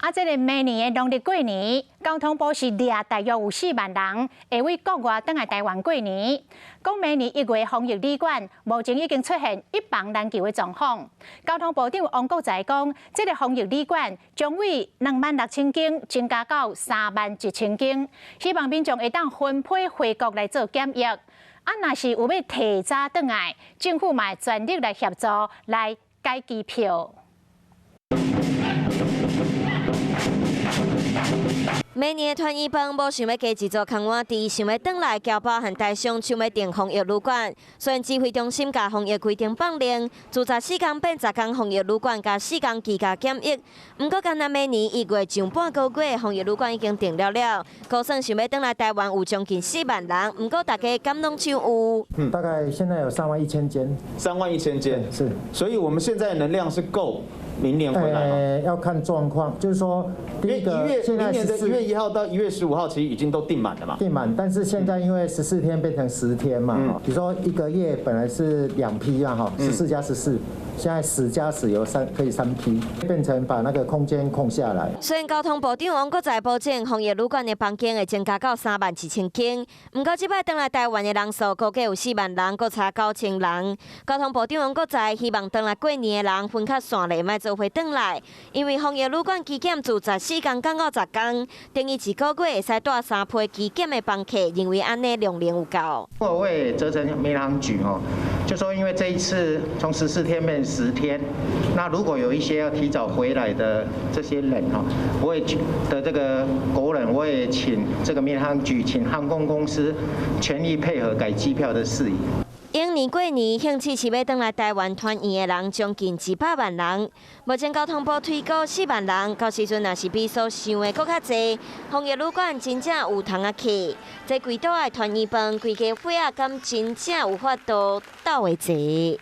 啊，這个明年的農曆過年，交通部是掠大約有4萬人會對國外轉來台灣過年。講明年1月防疫旅館目前已經出現一房難求的狀況。交通部長王國材講，這个防疫旅館將對26,000間增加到31,000間，希望民眾會當分批回國來做檢疫。啊，若是有欲提早轉來，政府嘛會全力來協助來改機票。明年的團圓飯無想欲加一座空碗池，想欲轉來僑胞和台商搶欲訂防疫旅館。雖然指揮中心共防疫規定放寬，自14天變10天防疫旅館佮4天居家檢疫。毋過，干焦明年1月上半個月防疫旅館已經訂了了。估算想欲轉來台灣有將近4萬人，毋過大家敢攏搶有？大概現在有3萬1千間。3萬1千間，是。所以我們現在能量是夠明年回來。要看狀況，就是說，第一個，現在明年的1月1號到1月15號，其實已經都訂滿了嘛。訂滿，但是現在因為14天變成10天嘛，比如說一個月本來是兩批啊，哈，14加14，現在10加10有三可以三批，變成把那個空間空下來。雖然交通部長王國材保證防疫旅館的房間會增加到3萬1千間，毋過這擺轉來台灣的人數估計有4萬人，閣差9000人。交通部長王國材希望轉來過年的人分較散咧，莫做伙轉來，因為防疫旅館機檢自14天降到10天，等於一個月會使帶三批機檢的房客，認為按呢量能有夠。我會責成民航局哦，就說因為這一次從14天變10天，那如果有一些要提早回來的這些人哈，我也的這個國人，我也請這個民航局，請航空公司全力配合改機票的事宜。迎年過年，興趣是欲轉來台灣團圓的人將近100萬人。目前交通部推估4萬人，到時陣若是比所想的閣較濟，防疫旅館真正有通仔客。這規桌的團圓飯，規家伙仔敢真正有法度鬥會齊？